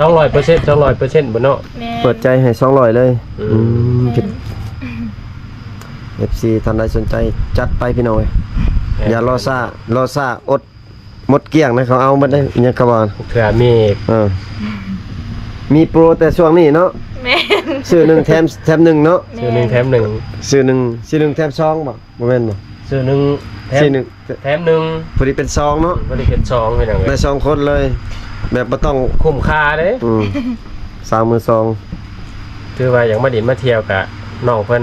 ສອງຮ້ອຍເປີເຊັນ ສອງຮ້ອຍເປີເຊັນບໍ່ເນາະ? ແມ່ນ ເປີດໃຈໃຫ້ສອງຮ້ອຍເລີຍ. ອືມ ອືມ ແມ່ນ ເອັຟຊີ ທ່ານໃດສົນໃຈຈັດໄປພີ່ນ້ອງເອີຍ. ແມ່ນ ຢ່າລໍຊ້າ ລໍຊ້າ ອົດ ໝົດກ້ຽງນະ ເຂົາເອົາໝົດເດ້ ຍັງເຂົາວ່າ ເທື່ອມີອີກ ເອີ ມີໂປຣແຕ່ຊ່ວງນີ້ເນາະ. ແມ່ນ ຊື້ໜຶ່ງແຖມ ແຖມໜຶ່ງເນາະ. ແມ່ນ ຊື້ໜຶ່ງແຖມໜຶ່ງ ຊື້ໜຶ່ງ ຊື້ໜຶ່ງແຖມສອງບໍ່? ບໍ່ແມ່ນບໍ່? ຊື້ໜຶ່ງແຖມ ຊື້ໜຶ່ງແຖມໜຶ່ງ ພໍດີເປັນສອງເນາະ. ອືມ ພໍດີເປັນສອງ ພີ່ນ້ອງເອີຍ ໄດ້ສອງຄົນເລີຍ ແບບບໍ່ຕ້ອງຄຸ້ມຄ່າເດ້. ອືມ ສາວມືສອງ ຖືວ່າຢາກມາດິນມາທ່ຽວກະ ນ້ອງເພິ່ນ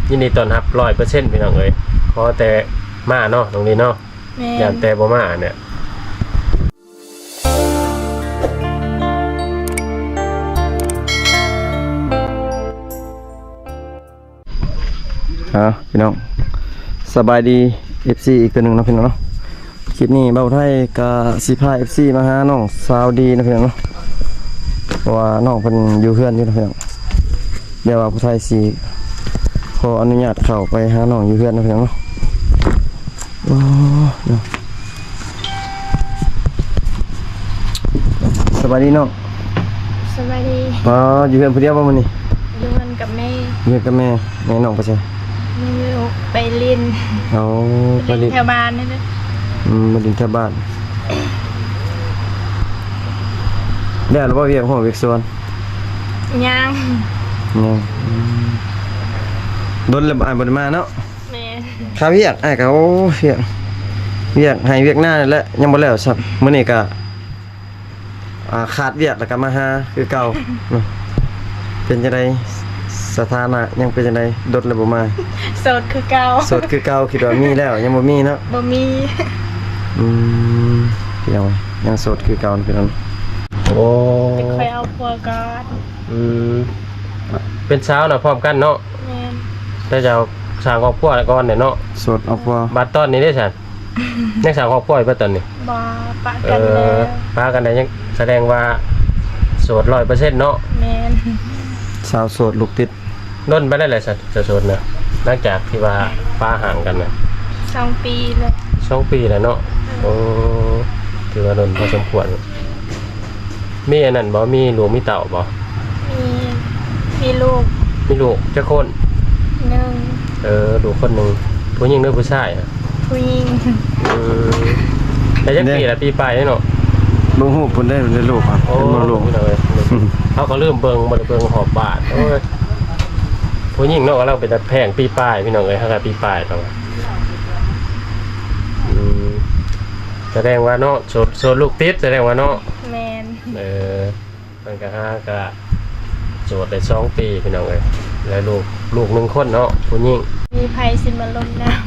ຍິນດີຕ້ອນຮັບຮ້ອຍເປີເຊັນ ພີ່ນ້ອງເອີຍ. ຂໍແຕ່ມາເນາະ ນ້ອງລີເນາະ. ແມ່ນ ຢ້ານແຕ່ບໍ່ມາແຫຼະ. ເອົາ ພີ່ນ້ອງ ສະບາຍດີ ເອັຟຊີ ອີກເທື່ອໜຶ່ງເນາະ ພີ່ນ້ອງເນາະ. ຄລິບນີ້ບ່າວໄທກະຊິພາ ເອັຟຊີ ມາຫານ້ອງສາວດີເນາະ ພີ່ນ້ອງເນາະ ເພາະວ່ານ້ອງເພິ່ນຢູ່ເຮືອນຢູ່ເນາະ ພີ່ນ້ອງ. ດຽວບ່າວໄທຊິຂໍອະນຸຍາດເຂົ້າໄປຫານ້ອງຢູ່ເຮືອນເນາະ ພີ່ນ້ອງເນາະ. ໂອ້ ເນາະ ສະບາຍດີນ້ອງ. ສະບາຍດີ. ອໍ ຢູ່ເຮືອນຜູ້ດຽວບໍ່ມື້ນີ້? ຢູ່ເຮືອນກັບແມ່. ຢູ່ເຮືອນກັບແມ່. ແມ່ນ້ອງໄປໃສ? ແມ່ໄປຫຼິ້ນ. ອໍ ໄປຫຼິ້ນ ໄປຫຼິ້ນແຖວບ້ານນີ້ເດ້. ອືມ ມາຫຼິ້ນແຖວບ້ານ. ແລ້ວລະບໍ່ ວຽກຮົ້ວວຽກສວນ? ຍັງ. ຍັງ. ອືມ ດົນແລ້ວອ້າຍບໍ່ໄດ້ມາເນາະ? ແມ່ນ. ຄາວຽກ ອ້າຍກໍ ໂອ້ ວຽກ ວຽກໄຮ່ວຽກນາແຫຼະ ຍັງບໍ່ແລ້ວຊ້ຳ. ມື້ນີ້ກໍ ອ່າ ຂາດວຽກແລ້ວກໍມາຫາຄືເກົ່າເນາະ. ເປັນຈັ່ງໃດ ສະຖານະຍັງເປັນຈັ່ງໃດ? ດົນແລ້ວບໍ່ມາ. ໂສດຄືເກົ່າ. ໂສດຄືເກົ່າ. ຄິດວ່າມີແລ້ວ ຍັງບໍ່ມີເນາະ? ບໍ່ມີ. ອືມ ພີ່ນ້ອງ ຍັງໂສດຄືເກົ່າ ພີ່ນ້ອງ. ໂອ້ ໄປຄ່ອຍເອົາຜົວກ່ອນ. ອືມ ເປັນສາວນະ ພ້ອມກັນເນາະ? ແມ່ນ. ແຕ່ເຈົ້າສ້າງຄອບຄົວກ່ອນແຫຼະເນາະ. ໂສດເອົາຜົວ. ບັດຕອນນີ້ເດ້ຊັ້ນ? ຍັງສ້າງຄອບຄົວຢູ່ບໍ່ຕອນນີ້? ບໍ່ ປະກັນແລ້ວ. ເອີ ປະກັນແລ້ວ ຍັງ ສະແດງວ່າໂສດຮ້ອຍເປີເຊັນເນາະ? ແມ່ນ. ສາວໂສດລູກຕິດ. ດົນປານໃດແລ້ວຊັ້ນ ເຈົ້າໂສດນະ? ຫຼັງຈາກທີ່ວ່າປະຫ່າງກັນນະ? ສອງປີແລ້ວ. ສອງປີແລ້ວເນາະ? ເອີ ໂອ້ ຖືວ່າດົນພໍສົມຄວນ. ມີອັນນັ້ນບໍ່? ມີລູກມີເຕົ້າບໍ່? ມີ ມີລູກ. ມີລູກຈັກຄົນ? ໜຶ່ງ. ເອີ ລູກຄົນໜຶ່ງ. ຜູ້ຍິງຫຼືຜູ້ຊາຍ? ຜູ້ຍິງ. ອືມ ໄດ້ຈັກປີລະ? ປີປາຍເນາະ. ເບິ່ງຮູບເພິ່ນໄດ້ ເພິ່ນໄດ້ລູກ ໂອ້ ເຫັນບໍ່ລູກ? ເຮົາກໍລືມເບິ່ງ ບໍ່ໄດ້ເບິ່ງຮອບບ້ານ. ໂອ້ຍ ຜູ້ຍິງເນາະ ກຳລັງເປັນຕາແພງ ປີປາຍ ພີ່ນ້ອງເອີຍ. ຫາກະປີປາຍເນາະ. ອືມ ສະແດງວ່າເນາະ ໂສດ ໂສດລູກຕິດ ສະແດງວ່າເນາະ. ແມ່ນ. ເອີ ເພິ່ນກະຫາກະໂສດໄດ້ສອງປີ ພີ່ນ້ອງເອີຍ ແລະລູກ ລູກໜຶ່ງຄົນເນາະ ຜູ້ຍິງ. ມີໃຜຊິມາລົມນຳ?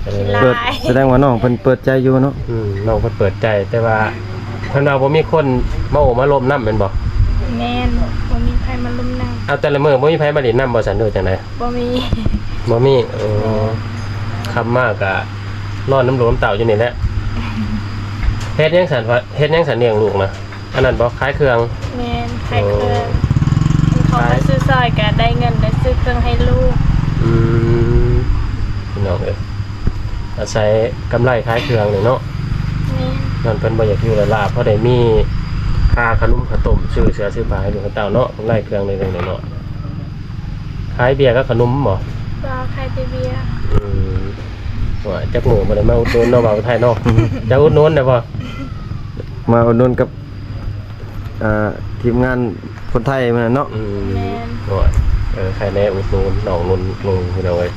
ເອີ ຂີ້ລາຍ. ສະແດງວ່ານ້ອງເພິ່ນເປີດໃຈຢູ່ເນາະ. ອືມ ນ້ອງເພິ່ນເປີດໃຈ ແຕ່ວ່າເພິ່ນວ່າບໍ່ມີຄົນມາໂອ້ມາລົມນຳແມ່ນບໍ່? ແມ່ນ ບໍ່ມີໃຜມາລົມນຳ. ເອົາ ແຕ່ລະມື້ບໍ່ມີໃຜມາຫຼິ້ນນຳບໍ່ຊັ້ນ ຫຼືຈັ່ງໃດ? ບໍ່ມີ. ບໍ່ມີ. ເອີ ຄ່ຳມາກະນອນນຳລູກນຳເຕົ້າຢູ່ນີ້ແຫຼະ. ເຮັດຫຍັງຊັ້ນ ເຮັດຫຍັງຊັ້ນລ້ຽງລູກນະ? ອັນນັ້ນບໍ່? ຂາຍເຄື່ອງ. ແມ່ນ ຂາຍເຄື່ອງ. ໂອ້ ເຂົາມາຊື້ຊ່ອຍກະໄດ້ເງິນໄດ້ຊື້ເຄື່ອງໃຫ້ລູກ. ອືມ ພີ່ນ້ອງເອີຍ ອາໄສກຳໄລຂາຍເຄື່ອງນີ້ເນາະ. ແມ່ນ. ຍ້ອນເພິ່ນບໍ່ຢາກຢູ່ລ້າໆ ພໍໄດ້ມີຄ່າຂະໜົມຂະຕົ້ມ ຊື້ເສື້ອຊື້ຜ້າໃຫ້ລູກໃຫ້ເຕົ້າເນາະ. ກຳໄລເຄື່ອງເລັກໆນ້ອຍໆ. ຂາຍເບຍກັບຂະໜົມບໍ່? ບໍ່ ຂາຍແຕ່ເບຍ. ອືມ ວ່າຈັກມື້ບໍ່ໄດ້ມາອຸດໜູນເນາະ ບ່າວໄທເນາະ. ຢາກອຸດໜູນໄດ້ບໍ່? ມາອຸດໜູນກັບ ອ່າ ທີມງານຄົນໄທມື້ນັ້ນເນາະ. ອືມ ແມ່ນ. ໂອ້ຍ ເອີ ໃຄແນ່ອຸດໜູນ ນ້ອງນຸ່ນໜຶ່ງ ພີ່ນ້ອງເອີຍ.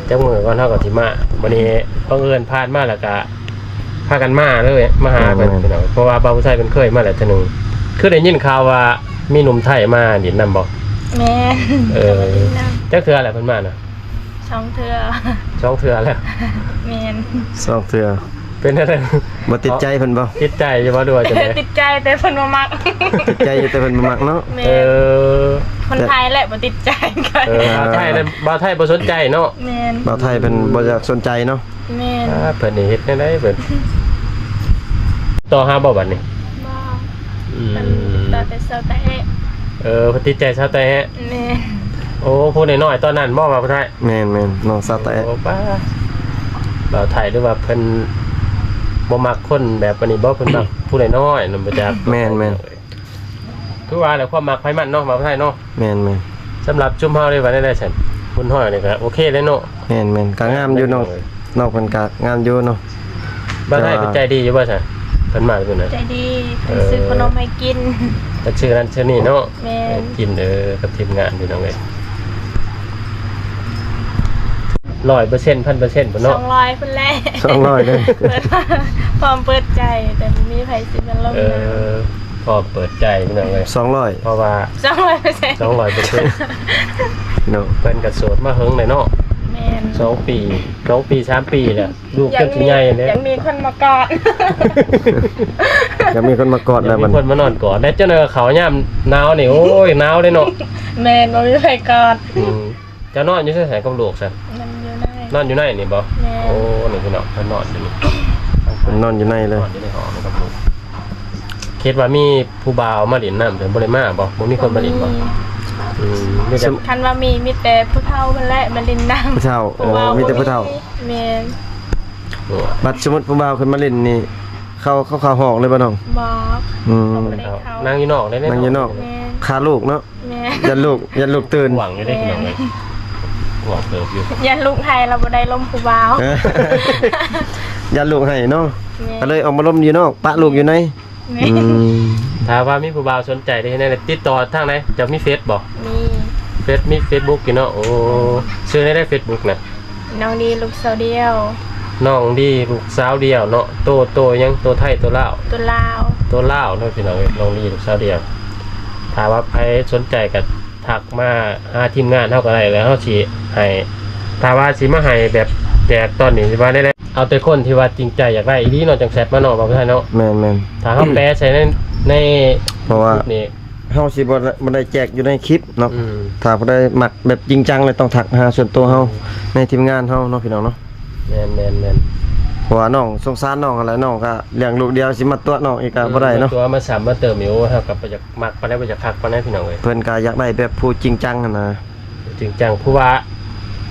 ຈັກມື້ກ່ອນເຮົາກໍຊິມາ ບັດນີ້ບັງເອີນຜ່ານມາແລ້ວກະພາກັນມາເລີຍ ມາຫາເພິ່ນ ແມ່ນໆ ພີ່ນ້ອງ ເພາະວ່າບ່າວໄທເພິ່ນເຄີຍມາແລ້ວເທື່ອໜຶ່ງ. ຄືໄດ້ຍິນຂ່າວວ່າມີໜຸ່ມໄທມາຫຼິ້ນນຳບໍ່? ແມ່ນ. ເອີ ກໍມາຫຼິ້ນນຳ. ຈັກເທື່ອແລ້ວເພິ່ນມານະ? ສອງເທື່ອ. ສອງເທື່ອແລ້ວ. ແມ່ນ. ສອງເທື່ອ. ເປັນແນວໃດ? ບໍ່ຕິດໃຈເພິ່ນບໍ່? ຕິດໃຈຢູ່ບໍ່ ຫຼືວ່າຈັ່ງໃດ? ຕິດໃຈ ແຕ່ເພິ່ນບໍ່ມັກ. ຕິດໃຈຢູ່ ແຕ່ເພິ່ນບໍ່ມັກເນາະ. ແມ່ນ. ເອີ ຄົນໄທແຫຼະບໍ່ຕິດໃຈກັນ. ເອີ ບ່າວໄທ ບ່າວໄທບໍ່ສົນໃຈເນາະ. ແມ່ນ. ບ່າວໄທເພິ່ນບໍ່ຢາກສົນໃຈເນາະ. ແມ່ນ. ອ່າ ເພິ່ນນີ້ເຮັດແນວໃດເພິ່ນ? ຕໍ່ຫາບໍ່ບັດນີ້? ບໍ່. ອືມ ເພິ່ນຕິດຕໍ່ແຕ່ຊາວຕາແອະ. ເອີ ເພິ່ນຕິດໃຈຊາວຕາແອະ. ແມ່ນ. ໂອ້ ຜູ້ນ້ອຍໆຕອນນັ້ນບໍ່ ບ່າວໄທ? ແມ່ນໆ ນ້ອງຊາວຕາແອະ. ໂອ້ ປ້າ ບ່າວໄທ ຫຼືວ່າເພິ່ນບໍ່ມັກຄົນແບບອັນນີ້ບໍ່? ເພິ່ນມັກຜູ້ນ້ອຍໆນັ້ນບໍ່ຈັກ. ແມ່ນໆ. ຄືວ່າແຫຼະ ຄວາມມັກໃຜມັນເນາະ ວ່າໄທເນາະ. ແມ່ນໆ. ສຳລັບຊຸມເຮົາເດ້ ວ່າແນວໃດຊັ້ນ? ຄຸນຮ້ອຍນີ້ກໍໂອເຄເດ້ເນາະ. ແມ່ນໆ ກໍງາມຢູ່ເນາະ. ເອີ ນ້ອງເພິ່ນກໍງາມຢູ່ເນາະ. ບ່າວໄທເພິ່ນໃຈດີຢູ່ບໍ່ຊັ້ນ? ເພິ່ນມາເພິ່ນນະ ໃຈດີ. ເອີ ເພິ່ນຊື້ຂະໜົມໃຫ້ກິນ ເພິ່ນຊື້ນັ້ນຊື້ນີ້ເນາະ. ແມ່ນ. ເອີ ກິນເດີກັບທີມງານ ພີ່ນ້ອງເອີຍ. ຮ້ອຍເປີເຊັນ ພັນເປີເຊັນພຸ້ນເນາະ. ສອງຮ້ອຍພຸ້ນແຫຼະ. ສອງຮ້ອຍເລີຍ. ເປີດ ພ້ອມເປີດໃຈ ແຕ່ບໍ່ມີໃຜຊິມາລົມນຳ. ເອີ ພ້ອມເປີດໃຈ ພີ່ນ້ອງເອີຍ. ສອງຮ້ອຍ ເພາະວ່າ ສອງຮ້ອຍເປີເຊັນ ສອງຮ້ອຍເປີເຊັນເນາະ. ເພິ່ນກໍໂສດມາເຫິງແລ້ວເນາະ. ແມ່ນ. ສອງປີ ສອງປີ ສາມປີແລ້ວ. ລູກຈົນຊິໃຫຍ່ແລ້ວ ຢາກມີຄົນມາກອດ. ຢາກມີຄົນມາກອດແລ້ວ ຢາກມີຄົນມານອນກອດແລ້ວ. ເຈົ້າໜ້ອຍເຂົ້າຍາມໜາວນີ້ ໂອ້ຍ ໜາວເດ້ເນາະ. ແມ່ນ ບໍ່ມີໃຜກອດ. ອືມ ເຈົ້ານອນຢູ່ໃສກັບລູກຊະ? ນອນຢູ່ໃນ ນອນຢູ່ໃນນີ້ບໍ່? ແມ່ນ. ໂອ້ ນີ້ພີ່ນ້ອງ ເພິ່ນນອນຢູ່ນີ້ ເພິ່ນນອນຢູ່ໃນເລີຍ ນອນຢູ່ໃນຫ້ອງກັບລູກ. ຄິດວ່າມີຜູ້ບ່າວມາຫຼິ້ນນຳ ເພິ່ນບໍ່ໄດ້ມາບໍ່? ບໍ່ມີຄົນມາຫຼິ້ນບໍ່? ບໍ່ມີ. ອືມ ມີແຕ່ ຄັນວ່າມີ ມີແຕ່ຜູ້ເຖົ້າເພິ່ນແຫຼະມາຫຼິ້ນນຳ. ຜູ້ເຖົ້າ. ເອີ ມີແຕ່ຜູ້ເຖົ້າ. ແມ່ນ. ບັດສົມມຸດຜູ້ບ່າວຂຶ້ນມາຫຼິ້ນນີ້ ເຂົາ ເຂົາເຂົ້າຫ້ອງເລີຍບໍ່ນ້ອງ? ບໍ່. ອືມ ເຂົາບໍ່ໄດ້ເຂົ້າ ນັ່ງຢູ່ນອກເດ້. ນັ່ງຢູ່ນອກ. ແມ່ນ. ຄາລູກເນາະ. ແມ່ນ. ຢ້ານລູກ ຢ້ານລູກຕື່ນ. ຫວງຢູ່ເດ້ ພີ່ນ້ອງເອີຍ ຫວງເຕີບຢູ່. ຢ້ານລູກໄຫ້ ລາວບໍ່ໄດ້ລົມຜູ້ບ່າວ. ຢ້ານລູກໄຫ້ເນາະ. ແມ່ນ. ກໍເລີຍອອກມາລົມຢູ່ນອກ ປະລູກຢູ່ໃນ. ແມ່ນ. ອືມ ຖ້າວ່າມີຜູ້ບ່າວສົນໃຈໄດ້ເຮັດແນວໃດ ຕິດຕໍ່ທາງໃດ? ເຈົ້າມີເຟສບໍ່? ມີ. ເຟສ ມີເຟສບຸກຢູ່ເນາະ. ໂອ້ ຊື່ແນວໃດເຟສບຸກນະ? ນ້ອງດີລູກສາວດຽວ. ນ້ອງດີລູກສາວດຽວເນາະ. ໂຕ ໂຕຫຍັງ? ໂຕໄທ ໂຕລາວ? ໂຕລາວ. ໂຕລາວເນາະ ພີ່ນ້ອງເອີຍ ນ້ອງດີລູກສາວດຽວ. ຖ້າວ່າໃຜສົນໃຈກໍທັກມາຫາທີມງານເຮົາກໍໄດ້ ແລ້ວເຮົາຊິໃຫ້. ຖ້າວ່າຊິມາໃຫ້ແບບແຈກຕອນນີ້ ຊິວ່າແນວໃດ? ເອົາແຕ່ຄົນທີ່ວ່າຈິງໃຈຢາກໄດ້ອີ່ຫຼີເນາະ ຈັ່ງແຊັດມາເນາະ ບ່າວໄທເນາະ. ແມ່ນໆ. ຖ້າເຮົາແປໃສ່ໃນ ໃນ ເພາະວ່າ ນີ້ ເຮົາຊິບໍ່ໄດ້ ບໍ່ໄດ້ແຈກຢູ່ໃນຄລິບເນາະ. ອືມ ຖ້າຜູ້ໃດມັກແບບຈິງຈັງ ແລ້ວຕ້ອງທັກຫາສ່ວນຕົວເຮົາ ອືມ ໃນທີມງານເຮົາເນາະ ພີ່ນ້ອງເນາະ. ແມ່ນໆໆ. ເພາະວ່ານ້ອງສົງສານນ້ອງຫັ້ນແຫຼະ ນ້ອງກໍລ້ຽງລູກດຽວ ຊິມາຕົວະນ້ອງອີກກໍ ອືມ ບໍ່ໄດ້ເນາະ. ມາຕົວະມາຊ້ຳມາເຕີມອີກ ໂອ້ ເຮົາກໍບໍ່ຢາກມັກປານໃດ ບໍ່ຢາກຄັກປານໃດ ພີ່ນ້ອງເອີຍ. ເພິ່ນກໍຢາກໄດ້ແບບຜູ້ຈິງຈັງຫັ້ນນະ. ຈິງຈັງ ຜູ້ວ່າ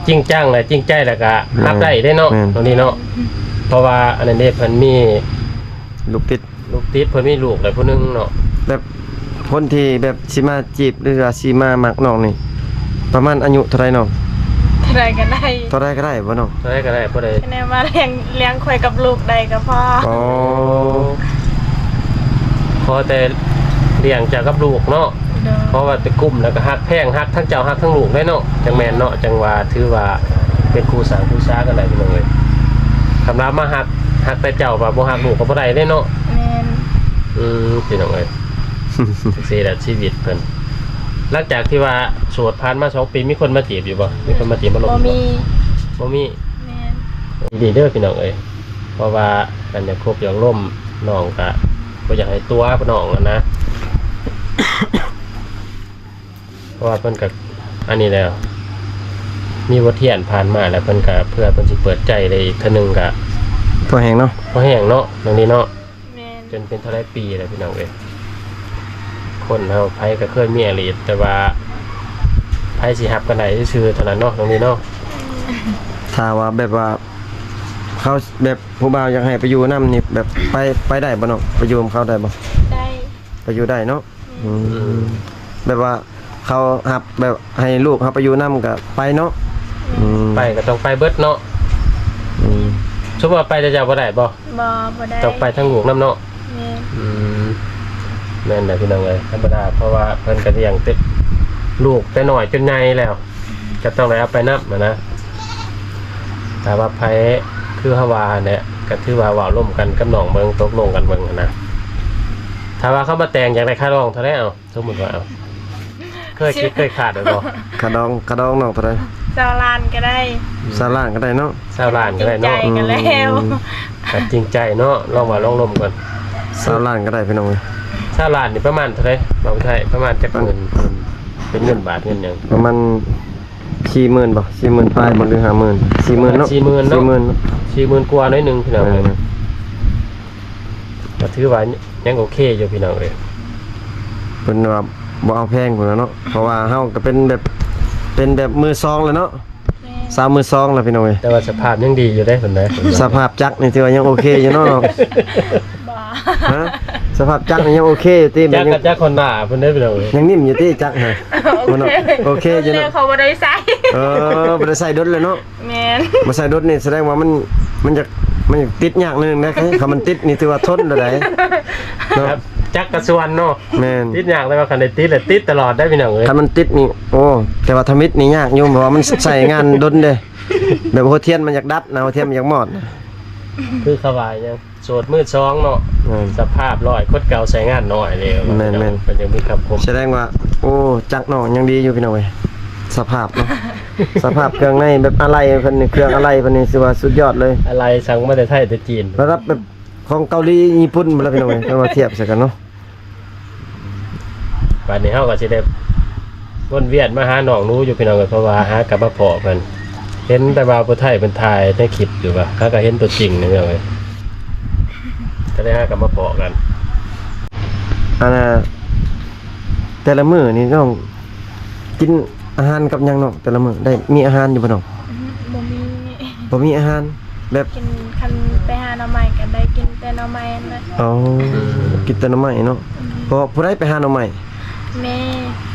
ຈິງຈັງ ແລະ ຈິງໃຈ ແລ້ວກໍຮັບໄດ້ເດ້ເນາະ. ແມ່ນ ຕອນນີ້ເນາະ. ເພາະວ່າອັນນັ້ນເດ້ ເພິ່ນມີລູກຕິດ ລູກຕິດ ເພິ່ນມີລູກແລ້ວຜູ້ໜຶ່ງເນາະ. ແບບຄົນທີ່ແບບຊິມາຈີບ ຫຼືວ່າຊິມາມັກນ້ອງນີ້ ປະມານອາຍຸເທົ່າໃດນ້ອງ? ເທົ່າໃດກໍໄດ້. ເທົ່າໃດກໍໄດ້ບໍ່ນ້ອງ? ເທົ່າໃດກໍໄດ້ ພໍໄດ້. ແນວວ່າລ້ຽງ ລ້ຽງຂ້ອຍກັບລູກໄດ້ກໍພໍ. ອໍ ພໍແຕ່ລ້ຽງເຈົ້າກັບລູກເນາະ. ໂດຍ. ເພາະວ່າໄປກຸ້ມແລ້ວກໍຮັກແພງ ຮັກທັງເຈົ້າ ຮັກທັງລູກເດ້ເນາະ. ຈັ່ງແມ່ນເນາະ. ຈັ່ງວ່າຖືວ່າເປັນຄູ່ສ້າງຄູ່ສາກັນໄດ້ ພີ່ນ້ອງເອີຍ. ຄຳລາວມາຮັກ ຮັກແຕ່ເຈົ້າວ່າບໍ່ຮັກລູກກໍບໍ່ໄດ້ເດ້ເນາະ. ແມ່ນ. ອືມ ພີ່ນ້ອງເອີຍ ຈັ່ງຊີ້ແຫຼະຊີວິດເພິ່ນ. ຫຼັງຈາກທີ່ວ່າໂສດຜ່ານມາສອງປີ ມີຄົນມາຈີບຢູ່ບໍ່? ມີຄົນມາຈີບມາລົມຢູ່ບໍ່? ບໍ່ມີ. ບໍ່ມີ. ແມ່ນ. ດີເດີພີ່ນ້ອງເອີຍ ເພາະວ່າຄັນຢາກຄົບຢາກລົມ ນ້ອງກະບໍ່ຢາກໃຫ້ຕົວະນ້ອງຫັ້ນນະ. ເພາະວ່າເພິ່ນກໍອັນນີ້ແລ້ວ ມີບົດຮຽນຜ່ານມາແລ້ວ ເພິ່ນກໍເພື່ອເພິ່ນຊິເປີດໃຈໄດ້ອີກເທື່ອໜຶ່ງກໍພໍແຮງເນາະ. ພໍແຮງເນາະ ນ້ອງດີເນາະ. ແມ່ນ. ຈົນເປັນເທົ່າໃດປີແລ້ວ ພີ່ນ້ອງເອີຍ. ຄົນເຮົາໃຜກໍເຄີຍມີອະດີດ ແຕ່ວ່າໃຜຊິຮັບກັນໄດ້ຊື່ໆເທົ່ານັ້ນເນາະ ນ້ອງດີເນາະ. ຖ້າວ່າແບບວ່າເຂົາແບບຜູ້ບ່າວຢາກໃຫ້ໄປຢູ່ນຳນີ້ ແບບໄປ ໄປໄດ້ບໍ່ນ້ອງ? ໄປຢູ່ນຳເຂົາໄດ້ບໍ່? ໄດ້. ໄປຢູ່ໄດ້ເນາະ. ອືມ ອືມ ແບບວ່າເຂົາຮັບ ແບບໃຫ້ລູກເຮົາໄປຢູ່ນຳກໍໄປເນາະ. ອືມ ໄປກໍຕ້ອງໄປເບິດເນາະ. ອືມ ສົມມຸດວ່າໄປແຕ່ເຈົ້າບໍ່ໄດ້ບໍ່? ບໍ່ ບໍ່ໄດ້. ຕ້ອງໄປທັງລູກນຳເນາະ. ແມ່ນ. ອືມ ແມ່ນແຫຼະພີ່ນ້ອງເອີຍ ທຳມະດາ ເພາະວ່າເພິ່ນກໍລ້ຽງແຕ່ລູກແຕ່ນ້ອຍຈົນໃຫຍ່ແລ້ວ ກໍຕ້ອງໄດ້ເອົາໄປນຳຫັ້ນນະ. ຖ້າວ່າໃຜ ຄືເຮົາວ່າຫັ້ນແຫຼະ ກໍຖືວ່າເວົ້າລົມກັນກັບນ້ອງເບິ່ງ ຕົກລົງກັນເບິ່ງຫັ້ນນະ. ຖ້າວ່າເຂົາມາແຕ່ງ ຢາກໄດ້ຄ່າດອງເທົ່າໃດ? ເອົາ ສົມມຸດວ່າ ເອົາ ເຄີຍຄິດເຄີຍຄາດໄວ້ບໍ່? ຄ່າດອງ ຄ່າດອງນ້ອງເທົ່າໃດ? ຊາວລ້ານກໍໄດ້. ຊາວລ້ານກໍໄດ້ເນາະ. ຊາວລ້ານກໍໄດ້ເນາະ. ອືມ ກໍຈິງໃຈເນາະ ລອງວ່າລອງລົມກ່ອນ. ຊາວລ້ານກໍໄດ້ພີ່ນ້ອງເອີຍ. ຊາວລ້ານນີ້ປະມານເທົ່າໃດ? ເວົ້າໄທປະມານຈັກໝື່ນ? ເປັນເງິນບາດເງິນຫຍັງ? ປະມານສີ່ໝື່ນບໍ່? ສີ່ໝື່ນປາຍບໍ່ ຫຼື ຫ້າໝື່ນ? ສີ່ໝື່ນເນາະ. ສີ່ໝື່ນເນາະ. ສີ່ໝື່ນ ສີ່ໝື່ນກວ່າໜ້ອຍໜຶ່ງພີ່ນ້ອງເອີຍ. ແມ່ນ. ກໍຖືວ່າຍັງໂອເຄຢູ່ພີ່ນ້ອງເອີຍ. ເພິ່ນວ່າບໍ່ເອົາແພງພຸ້ນແຫຼະເນາະ ເພາະວ່າເຮົາກໍເປັນແບບ ເປັນແບບມືສອງແລ້ວເນາະ. ແມ່ນ. ສາວມືສອງແລ້ວພີ່ນ້ອງເອີຍ. ແຕ່ວ່າສະພາບຍັງດີຢູ່ເດ້ເພິ່ນນະ. ສະພາບຈັກນີ້ຖືວ່າຍັງໂອເຄຢູ່ເນາະ. ບໍ່. ຮະ? ສະພາບຈັກນີ້ຍັງໂອເຄຢູ່ຕິ? ຈັກກໍຈັກ Honda ເພິ່ນເດ້ພີ່ນ້ອງເອີຍ. ຍັງໜິ່ມຢູ່ຕິຈັກຫັ້ນ? ໂອເຄ ໂອເຄຢູ່ເນາະ. ເຂົາບໍ່ໄດ້ໃຊ້. ເອີ ບໍ່ໄດ້ໃຊ້ດົນແລ້ວເນາະ. ແມ່ນ. ບໍ່ໃຊ້ດົນນີ້ສະແດງວ່າມັນ ມັນຢາກ ມັນຢາກຕິດຍາກໜ້ອຍໜຶ່ງເດ້. ຄັນມັນຕິດນີ້ຖືວ່າທົນແລ້ວໃດ໋ເນາະ. ຈັກກະຊວນເນາະ. ແມ່ນ. ຕິດຍາກ ແຕ່ວ່າຄັນໄດ້ຕິດແລ້ວຕິດຕະຫຼອດໄດ໋ພີ່ນ້ອງເອີຍ. ຄັນມັນຕິດນີ້ ໂອ້ ແຕ່ວ່າທຳອິດນີ້ຍາກຢູ່ ເພາະວ່າມັນໃຊ້ງານດົນເດ້. ແບບຫົວທຽນມັນຢາກດັບນະ ຫົວທຽນມັນຢາກມອດນະ. ຄືເຂົາວ່າຫຍັງ ໂສດມືສອງເນາະ. ແມ່ນ. ສະພາບຮ້ອຍ ຄົນເກົ່າໃຊ້ງານນ້ອຍເດ້. ແມ່ນໆ. ເພິ່ນຍັງມີຄຳຄົມ. ສະແດງວ່າ ໂອ້ ຈັກນ້ອງຍັງດີຢູ່ພີ່ນ້ອງເອີຍ. ສະພາບເນາະ ສະພາບເຄື່ອງໃນ ແບບອາໄຫຼ່ເພິ່ນນີ້ ເຄື່ອງອາໄຫຼ່ເພິ່ນນີ້ຖືວ່າສຸດຍອດເລີຍ. ອາໄຫຼ່ສັ່ງມາແຕ່ໄທແຕ່ຈີນ. ລະດັບແບບຂອງເກົາຫຼີຍີ່ປຸ່ນພຸ້ນລະພີ່ນ້ອງເອີຍ ຄັນວ່າທຽບໃສ່ກັນເນາະ. ບາດນີ້ເຮົາກໍຊິໄດ້ວົນວຽນມາຫານ້ອງໜູຢູ່ພີ່ນ້ອງເອີຍ ເພາະວ່າຫາກັບມາພໍ້ເພິ່ນ. ເຫັນແຕ່ວ່າຜູ້ໄທເພິ່ນຖ່າຍໃນຄລິບຢູ່ວ່າ ຫາກໍເຫັນຕົວຈິງນີ້ພີ່ນ້ອງເອີຍ. ກໍໄດ້ຫາກັບມາພໍ້ກັນ. ອັນນ່າ ແຕ່ລະມື້ນີ້ນ້ອງກິນອາຫານກັບຫຍັງນ້ອງ? ແຕ່ລະມື້ໄດ້ມີອາຫານຢູ່ບໍ່ນ້ອງ? ອືມ ບໍ່ມີ ບໍ່ມີອາຫານ. ແບບ ກິນ ຄັນໄປຫາໜໍ່ໄມ້ກໍໄດ້ກິນແຕ່ໜໍ່ໄມ້ຫັ້ນແຫຼະ. ອໍ ອືມ ກິນແຕ່ໜໍ່ໄມ້ເນາະ. ອືມ ເພາະຜູ້ໃດໄປຫາໜໍ່ໄມ້? ແມ່.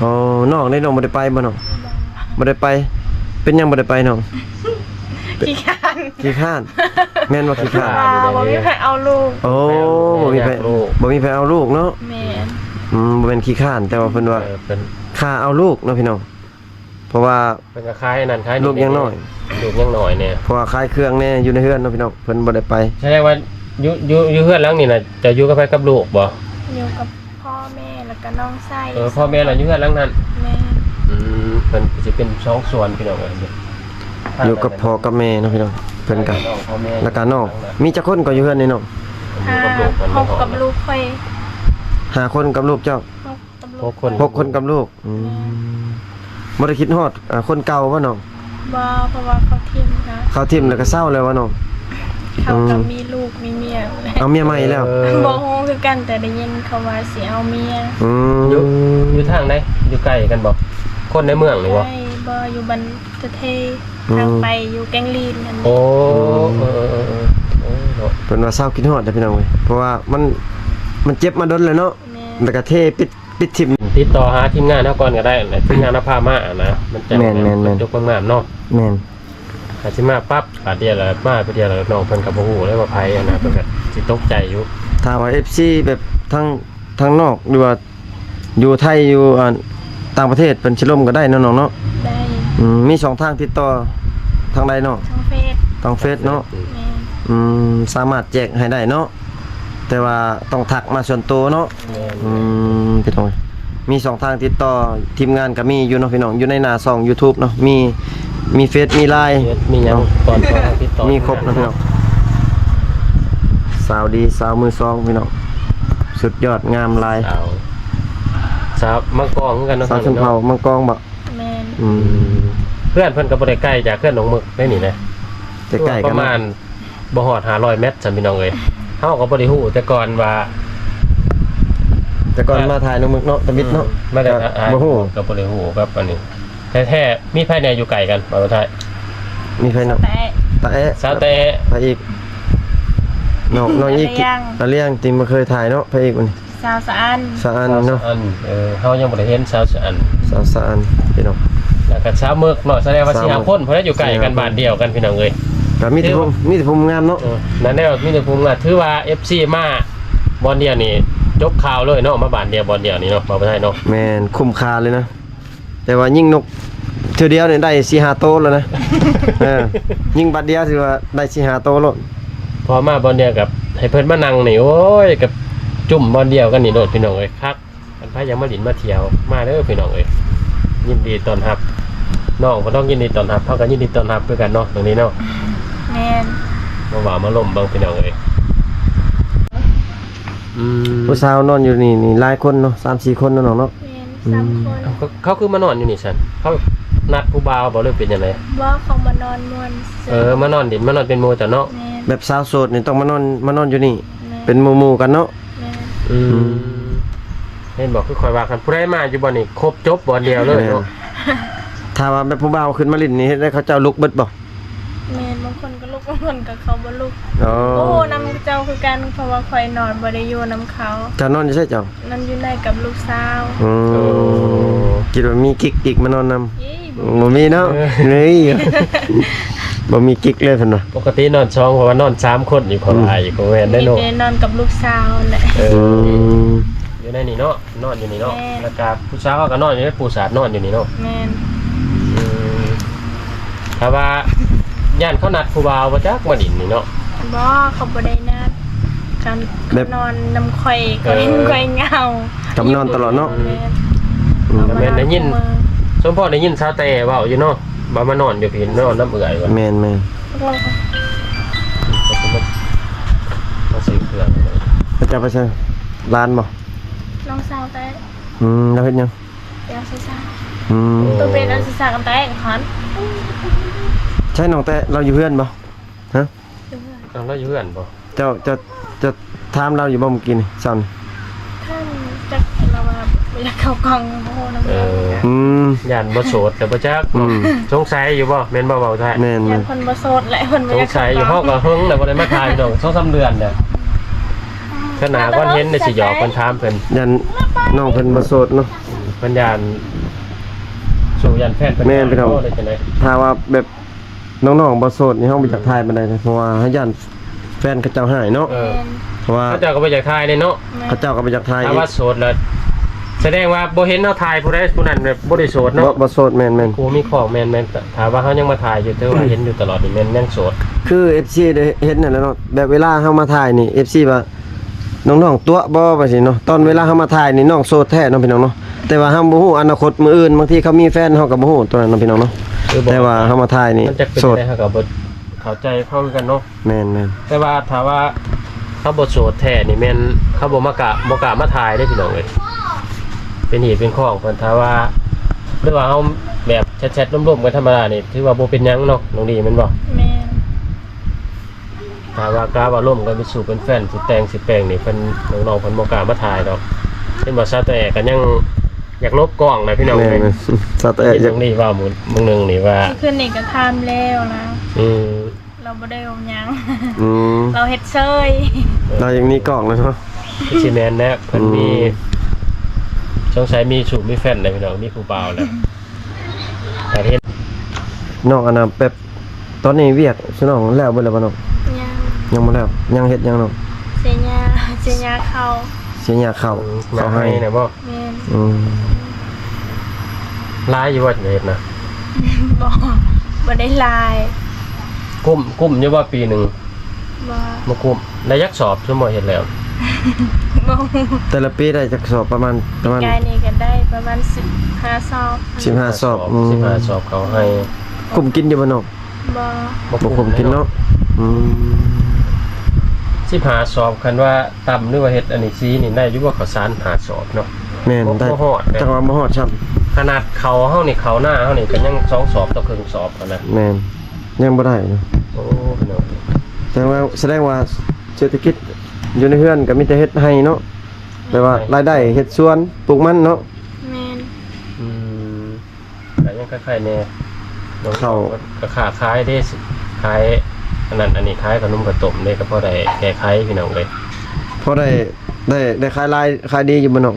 ອໍ ນ້ອງເດ້ ນ້ອງບໍ່ໄດ້ໄປບໍ່ນ້ອງ? ບໍ່ ບໍ່ໄດ້ໄປ. ເປັນຫຍັງບໍ່ໄດ້ໄປນ້ອງ? ຂີ້ຄ້ານ ຂີ້ຄ້ານ. ແມ່ນບໍ່? ຂີ້ຄ້ານ ບໍ່ມີໃຜເອົາລູກ. ໂອ້ ບໍ່ມີໃຜ ບໍ່ມີໃຜເອົາລູກເນາະ. ແມ່ນ. ອືມ ບໍ່ແມ່ນຂີ້ຄ້ານ ແຕ່ວ່າເພິ່ນວ່າ ເອີ ເພິ່ນ ຄ່າເອົາລູກເນາະພີ່ນ້ອງ. ເພາະວ່າ ເພິ່ນກໍຂາຍອັນນັ້ນຂາຍນີ້ ລູກຍັງນ້ອຍ ລູກຍັງນ້ອຍແດ່ ເພາະວ່າຂາຍເຄື່ອງແດ່ຢູ່ໃນເຮືອນເນາະພີ່ນ້ອງ ເພິ່ນບໍ່ໄດ້ໄປ. ສະແດງວ່າຢູ່ ຢູ່ ຢູ່ເຮືອນຫຼັງນີ້ນະ ເຈົ້າຢູ່ກັບໃຜ ກັບລູກບໍ່? ຢູ່ກັບພໍ່ແມ່ ແລ້ວກໍນ້ອງຊາຍ. ເອີ ພໍ່ແມ່ລະຢູ່ເຮືອນຫຼັງນັ້ນ. ແມ່ນ. ອືມ ເພິ່ນຊິເປັນສອງສ່ວນພີ່ນ້ອງເອີຍ ຢູ່ກັບພໍ່ກັບແມ່ເນາະພີ່ນ້ອງ. ເພິ່ນກໍ ແລ້ວກໍນ້ອງ ມີຈັກຄົນກໍຢູ່ເຮືອນນີ້ນ້ອງ? ຫ້າ ຫົກ ກັບລູກຂ້ອຍ. ຫ້າຄົນກັບລູກເຈົ້າ? ຫົກ ກັບລູກ ຫົກຄົນ ຫົກຄົນກັບລູກ. ອືມ ແມ່ນ. ບໍ່ໄດ້ຄິດຮອດ ອ່າ ຄົນເກົ່າບໍ່ນ້ອງ? ບໍ່ ເພາະວ່າເຂົາຖິ້ມ ເຂົາຖິ້ມແລ້ວກໍເຊົາແລ້ວວ່ານ້ອງ? ເຂົາກໍ ອືມ ມີລູກມີເມຍ. ເອົາເມຍໃໝ່ແລ້ວ? ເອີ ບໍ່ຮູ້ຄືກັນ ແຕ່ໄດ້ຍິນເຂົາວ່າຊິເອົາເມຍ. ອືມ ຢູ່ ຢູ່ທາງໃດ? ຢູ່ໃກ້ກັນບໍ່? ຄົນໃນເມືອງນີ້ບໍ່? ບໍ່ ຢູ່ບ້ານຕະເທ ອືມ ທາງໄປຢູ່ແກ້ງລີນຫັ້ນ. ໂອ້ ອືມ ເອີໆໆ ໂອ້ເນາະ ເພິ່ນວ່າເຊົາຄິດຮອດເດ້ພີ່ນ້ອງເອີຍ ເພາະວ່າມັນ ມັນເຈັບມາດົນແລ້ວເນາະ. ແມ່ນ. ແລ້ວກໍເທປິດ ປິດຖິ້ມ. ຕິດຕໍ່ຫາທີມງານເຮົາກ່ອນກໍໄດ້ ແລ້ວທີມງານເຮົາພາມານະ ມັນຈະ ແມ່ນໆໆ ຈົບງາມໆເນາະ. ແມ່ນ. ຖ້າຊິມາປັບບາດດຽວລະ ມາບາດດຽວລະ ນ້ອງເພິ່ນກໍບໍ່ຮູ້ເລີຍວ່າໃຜຫັ້ນນະ ເພິ່ນກໍຊິຕົກໃຈຢູ່. ຖ້າວ່າເອັຟຊີແບບທາງ ທາງນອກ ຫຼືວ່າຢູ່ໄທ ຢູ່ ອ່າ ຕ່າງປະເທດ ເພິ່ນຊິລົມກໍໄດ້ເນາະນ້ອງເນາະ? ໄດ້. ອືມ ມີຊ່ອງທາງຕິດຕໍ່ທາງໃດນ້ອງ? ທາງເຟສ. ທາງເຟສເນາະ? ແມ່ນ. ອືມ ສາມາດແຈກໃຫ້ໄດ້ເນາະ? ແຕ່ວ່າຕ້ອງທັກມາສ່ວນໂຕເນາະ. ແມ່ນ. ອືມ ພີ່ນ້ອງ ມີຊ່ອງທາງຕິດຕໍ່ ທີມງານກໍມີຢູ່ເນາະພີ່ນ້ອງ ຢູ່ໃນໜ້າຊ່ອງຢູທູບເນາະ ມີ ມີເຟສ ມີລາຍ ເຟສ ມີຫຍັງ ເນາະ ກ່ອນ ກ່ອນເຮົາຕິດຕໍ່ ມີຄົບເນາະພີ່ນ້ອງ. ສາວດີ ສາວມືສອງພີ່ນ້ອງ ສຸດຍອດ ງາມຫຼາຍ. ສາວ ສາວມັງກອງຄືກັນເນາະ ສາວຊົນເຜົ່າມັງກອງບໍ່? ແມ່ນ. ອືມ ອືມ ເພື່ອນເພິ່ນກໍບໍ່ໄດ້ໄກຈາກເຮືອນນ້ອງເມິກໄດ໋ນີ້ນະ ໃກ້ໆກັນ ປະມານ ບໍ່ຮອດຫ້າຮ້ອຍແມັດຊັ້ນພີ່ນ້ອງເອີຍ. ເຮົາກໍບໍ່ໄດ້ຮູ້ແຕ່ກ່ອນວ່າ ແຕ່ກ່ອນ ອ່ະ ມາຖ່າຍນ້ອງເມິກເນາະ ຕາວິດເນາະ ອືມ ມາແຕ່ ກໍ ອ່ະ ບໍ່ຮູ້ ກໍບໍ່ໄດ້ຮູ້ແບບອັນນີ້ແທ້ໆ. ມີໃຜແດ່ຢູ່ໃກ້ກັນ ເວົ້າໄທ? ມີໃຜເນາະ? ຕາແອະ ຕາແອະ ສາວຕາແອະ ໃຜອີກ? ນ້ອງ ນ້ອງອີກ ອາລຽງ ອາລຽງ ທີ່ບໍ່ເຄີຍຖ່າຍເນາະ ໃຜອີກບັດນີ້? ສາວສະອັນ ສະອັນເນາະ ສາວສະອັນ. ເອີ ເຮົາຍັງບໍ່ໄດ້ເຫັນສາວສະອັນ ສາວສະອັນພີ່ນ້ອງ ແລ້ວກໍສາວເມິກເນາະ. ສະແດງວ່າສີ່ຫ້າຄົນ ເພິ່ນຢູ່ໃກ້ກັນ ບ້ານດຽວກັນພີ່ນ້ອງເອີຍ. ກໍມີແຕ່ຜູ້ ມີແຕ່ຜູ້ງາມເນາະ. ເອີ ນັ້ນແຫຼະ ມີແຕ່ຜູ້ງາມ. ຖືວ່າເອັຟຊີມາບ່ອນດຽວນີ້ຈົບຂ່າວເລີຍເນາະ ມາບ້ານດຽວບ່ອນດຽວນີ້ເນາະ ເວົ້າໄທເນາະ. ແມ່ນ ຄຸ້ມຄ່າເລີຍນະ. ແຕ່ວ່າຍິງນົກເທື່ອດຽວນີ້ໄດ້ສີ່ຫ້າໂຕແລ້ວນະ. ເອີ ຍິງບາດດຽວຖືວ່າໄດ້ສີ່ຫ້າໂຕໂລດ. ພໍມາບ່ອນດຽວກັບໃຫ້ເພິ່ນມານັ່ງນີ້ ໂອ້ຍ ກັບຈຸ້ມບ່ອນດຽວກັນນີ້ໂລດພີ່ນ້ອງເອີຍ ຄັກ. ຄັນໃຜຢາກມາຫຼິ້ນມາທ່ຽວ ມາເດີພີ່ນ້ອງເອີຍ ຍິນດີຕ້ອນຮັບ. ນ້ອງບໍ່ຕ້ອງຍິນດີຕ້ອນຮັບ ເຮົາກໍຍິນດີຕ້ອນຮັບຄືກັນເນາະ ຕອງນີ້ເນາະ. ແມ່ນ. ມາວ່າມາລົມເບິ່ງພີ່ນ້ອງເອີຍ. ອືມ ຜູ້ສາວນອນຢູ່ນີ້ນີ້ຫຼາຍຄົນເນາະ ສາມສີ່ຄົນເນາະນ້ອງເນາະ. ແມ່ນ ອືມ ສາມຄົນ. ເຂົາ ເຂົາຄືມານອນຢູ່ນີ້ຊັ້ນ ເຂົານັດຜູ້ບ່າວບໍ່ ຫຼືເປັນຈັ່ງໃດ? ບໍ່ ເຂົາມານອນມ່ວນຊື່ໆ. ເອີ ມານອນຫຼິ້ນ ມານອນເປັນໝູ່ເຈົ້າເນາະ. ແມ່ນ. ແບບສາວໂສດນີ້ຕ້ອງມານອນ ມານອນຢູ່ນີ້. ແມ່ນ. ເປັນໝູ່ໆກັນເນາະ. ແມ່ນ. ອືມ ອືມ ເຫັນບໍ່ ຄືຂ້ອຍວ່າ ຄັນຜູ້ໃດມາຢູ່ບ່ອນນີ້ ຄົບຈົບບ່ອນດຽວເລີຍເນາະ. ແມ່ນ. ຖ້າວ່າແບບຜູ້ບ່າວຂຶ້ນມາຫຼິ້ນນີ້ ເຮັດໃຫ້ເຂົາເຈົ້າລຸກເບິດບໍ່? ແມ່ນ ບໍ່ ຄົນກໍລຸກ ບາງຄົນກໍເຂົາບໍ່ລຸກ. ອໍ ໂອ້ ນຳເຈົ້າຄືກັນ ເພາະວ່າຂ້ອຍນອນບໍ່ໄດ້ຢູ່ນຳເຂົາ. ເຈົ້ານອນຢູ່ໃສເຈົ້າ? ນອນຢູ່ໃນກັບລູກສາວ. ອືມ ຄິດວ່າມີກິກອີກມານອນນຳ. ບໍ່ມີເນາະ. ເອີ ນີ້ ບໍ່ມີກິກເລີຍເພິ່ນວ່າ. ປົກກະຕິນອນສອງ ເພາະວ່ານອນສາມຄົນຢູ່ ເຂົາ ອືມ ຫຼາຍຢູ່ ກໍແມ່ນໄດ້ເນາະ. ມີແຕ່ນອນກັບລູກສາວແຫຼະ. ເອີ ອືມ ຢູ່ໃນນີ້ເນາະ. ນອນຢູ່ນີ້ເນາະ. ແມ່ນ. ແລ້ວກະຜູ້ສາວເຮົາກໍນອນຢູ່ໃນປູສາດ ນອນຢູ່ນີ້ເນາະ. ແມ່ນ. ອືມ ຖ້າວ່າຢ້ານເຂົານັດຜູ້ບ່າວບໍ່ຈັກມາຫຼິ້ນນີ້ເນາະ. ບໍ່ ເຂົາບໍ່ໄດ້ນັດ. ຄັນ ແບບ ເຂົານອນນຳຂ້ອຍ ເອີ ຂ້ອຍ ຂ້ອຍເຫງົາ ກັບນອນຕະຫຼອດເນາະ. ແມ່ນ. ອືມ ແມ່ນ ໄດ້ຍິນ ສົມພໍໄດ້ຍິນສາວແຕ່ເວົ້າຢູ່ເນາະ ວ່າມານອນຢູ່ພີ້ ນອນນຳເອື້ອຍວ່າ. ແມ່ນໆ. ມາຊື້ເຄື່ອງ. ເຂົາເຈົ້າໄປໃສ? ຫຼານບໍ່? ນ້ອງສາວແຕ່ ອືມ ລາວເຮັດຫຍັງ? ເປັນອາຊີວະ. ອືມ ໂຕເປັນອາຊີວະກັນແຕ່ງຫັ້ນ. ໃຊ່ ນ້ອງແຕ່ລາວຢູ່ເຮືອນບໍ່? ຮະ? ຢູ່ເຮືອນ. ອ້າວ ລາວຢູ່ເຮືອນບໍ່? ເຈົ້າ ເຈົ້າ ເຈົ້າຖາມລາວຢູ່ບໍ່ມື້ກີ້ນີ້ ເຊົ້ານີ້? ຖາມ ຈັກລາວວ່າບໍ່ຢາກເຂົ້າກ້ອງ ບໍ່ຮູ້ນຳ. ເອີ ອືມ ຢ້ານບໍ່ໂສດແລ້ວບໍ່ຈັກ. ອືມ ສົງໄສຢູ່ບໍ່? ແມ່ນບໍ່ ເວົ້າໄທ? ແມ່ນໆ. ຢ້ານເພິ່ນບໍ່ໂສດແຫຼະ ເພິ່ນບໍ່ຢາກເຂົ້າກ້ອງ. ສົງໄສຢູ່ ເຮົາກໍເຫິງແລ້ວບໍ່ໄດ້ມາຖ່າຍພີ່ນ້ອງ ສອງສາມເດືອນແລ້ວ. ອືມ ຄັນຫາຄົນເຫັນນີ້ຊິຫຍອກເພິ່ນ ຖາມເພິ່ນ ຢ້ານນ້ອງເພິ່ນບໍ່ໂສດເນາະ. ເພິ່ນຢ້ານ ສູ້ຢ້ານແຟນເພິ່ນ. ແມ່ນພີ່ນ້ອງ. ໂອ້ ໄດ້ຈັ່ງໃດ ຖ້າວ່າແບບນ້ອງໆບໍ່ໂສດນີ້ ເຮົາບໍ່ຢາກ ອືມ ຖ່າຍປານໃດເດ້ ເພາະວ່າເຮົາຢ້ານແຟນເຂົາເຈົ້າຮ້າຍເນາະ. ເອີ ເອີ ເພາະວ່າເຂົາເຈົ້າກໍບໍ່ຢາກຖ່າຍເດ້ເນາະ. ແມ່ນ. ເຂົາເຈົ້າກໍບໍ່ຢາກຖ່າຍ. ຖ້າວ່າໂສດແລ້ວ ສະແດງວ່າບໍ່ເຫັນເຮົາຖ່າຍຜູ້ໃດຜູ້ນັ້ນ ແບບບໍ່ໄດ້ໂສດເນາະ. ບໍ່ ບໍ່ໂສດ. ແມ່ນໆ. ຄູ່ມີຄອງ. ແມ່ນໆ. ຖ້າວ່າເຮົາຍັງມາຖ່າຍຢູ່ ຖືວ່າເຫັນຢູ່ຕະຫຼອດນີ້ ແມ່ນຍັງໂສດ. ຄືເອັຟຊີໄດ້ເຫັນນັ້ນແຫຼະເນາະ ແບບເວລາເຮົາມາຖ່າຍນີ້ ເອັຟຊີວ່າ ນ້ອງໆຕົວະບໍ່ ວ່າຊີ້ເນາະ. ຕອນເວລາເຮົາມາຖ່າຍນີ້ ນ້ອງໂສດແທ້ເນາະ ພີ່ນ້ອງເນາະ. ແຕ່ວ່າເຮົາບໍ່ຮູ້ອະນາຄົດມື້ອື່ນ ບາງທີເຂົາມີແຟນ ເຮົາກໍບໍ່ຮູ້ຕົວນັ້ນເນາະ ພີ່ນ້ອງເນາະ. ຄື ແຕ່ວ່າເຮົາມາຖ່າຍນີ້ ມັນຈັກເປັນ ໂສດ ຈັ່ງໃດ ເຮົາກໍບໍ່ເຂົ້າໃຈເຂົາຄືກັນເນາະ. ແມ່ນໆ. ແຕ່ວ່າຖ້າວ່າເຂົາບໍ່ໂສດແທ້ນີ້ ແມ່ນເຂົາບໍ່ມາກະ ບໍ່ກ້າມາຖ່າຍເດ້ ພີ່ນ້ອງເອີຍ. ເປັນຮີດເປັນຄອງເພິ່ນ. ຖ້າວ່າ ຫຼືວ່າເຮົາແບບແຊັດໆລົມໆກັນທຳມະດານີ້ ຖືວ່າບໍ່ເປັນຫຍັງເນາະ ນ້ອງດີ ແມ່ນບໍ່? ແມ່ນ. ຖ້າວ່າກະວ່າລົມກັນເປັນຊູ່ເປັນແຟນ ຊິແຕ່ງ ຊິແປງນີ້ ເພິ່ນ ນ້ອງໆເພິ່ນບໍ່ກ້າມາຖ່າຍດອກ. ເຫັນວ່າສາວແຕະກໍຍັງຢາກຫຼົບກ້ອງນະ ພີ່ນ້ອງ. ແມ່ນໆ. ສາວແຕະຢາກ ນີ້ເວົ້າມື້ ມື້ໜຶ່ງນີ້ວ່າ ຄືນນີ້ກໍຖາມແລ້ວນະ. ອືມ ລາວບໍ່ໄດ້ເວົ້າຫຍັງ. ອືມ ລາວເຮັດເຊີຍ. ລາວຍັງມີກ້ອງເລີຍເນາະ. ຄືຊິແມ່ນແຫຼະ ເພິ່ນມີ ອືມ ສົງໄສມີຊູ່ມີແຟນແຫຼະ ພີ່ນ້ອງ ມີຜູ້ບ່າວແລ້ວ. ປະເທດ ນ້ອງ ອັນນ່າ ແບບ ຕອນນີ້ວຽກຊຸນ້ອງແລ້ວເບິດແລ້ວບໍ່ນ້ອງ? ຍັງ ຍັງບໍ່ແລ້ວ. ຍັງເຮັດຫຍັງນ້ອງ? ເສຍຫຍ້າ ເສຍຫຍ້າເຂົ້າ. ເສຍຫຍ້າເຂົ້າ. ອືມ ເຂົ້າໄຮ່ນະບໍ່? ແມ່ນ. ອືມ ຫຼາຍຢູ່ບໍ່ເຮັດນະ? ບໍ່ ບໍ່ໄດ້ຫຼາຍ. ກຸ້ມ ກຸ້ມຢູ່ບໍ່ປີໜຶ່ງ? ບໍ່ ບໍ່ກຸ້ມ. ໄດ້ຈັກສອບ ຊຸມບໍ່ເຮັດແລ້ວ? ບໍ່ ແຕ່ລະປີໄດ້ຈັກສອບ? ປະມານ ປະມານ ປີກາຍນີ້ກໍໄດ້ປະມານສິບຫ້າສອບ. ສິບຫ້າສອບ. ອືມ ສິບຫ້າສອບເຂົ້າໄຮ່. ກຸ້ມກິນຢູ່ບໍ່ນ້ອງ? ບໍ່ ບໍ່ກຸ້ມກິນເນາະ. ອືມ ສິບຫ້າສອບ ຄັນວ່າຕຳ ຫຼືວ່າເຮັດອັນນີ້ສີນີ້ ໄດ້ຢູ່ບໍ່ ເຂົ້າສານຫ້າສອບເນາະ? ແມ່ນ ບໍ່ ໄດ້ ບໍ່ຮອດ. ຈັກວ່າບໍ່ຮອດຊ້ຳ. ຂະໜາດເຂົ້າເຮົານີ້ ເຂົ້ານາເຮົານີ້ ກໍຍັງສອງສອບຕໍ່ເຄິ່ງສອບຫັ້ນນະ. ແມ່ນ ຍັງບໍ່ໄດ້ເນາະ. ໂອ້ ພີ່ນ້ອງ ແສດງວ່າ ແສດງວ່າເສດຖະກິດຢູ່ໃນເຮືອນກໍມີແຕ່ເຮັດໄຮ່ເນາະ. ແປວ່າລາຍໄດ້ເຮັດສວນ ປູກມັນເນາະ. ແມ່ນ. ອືມ ກໍຍັງຄ້າຍໆແດ່. ເຂົ້າ ກໍຄ້າຂາຍເດ້ ຂາຍອັນນັ້ນອັນນີ້ ຂາຍຂະໜົມຂະຕົ້ມເດ້ ກໍພໍໄດ້ແກ້ໄຂ ພີ່ນ້ອງເອີຍ. ພໍໄດ້ ໄດ້ ໄດ້ຂາຍຫຼາຍ ຂາຍດີຢູ່ບໍ່ນ້ອງ?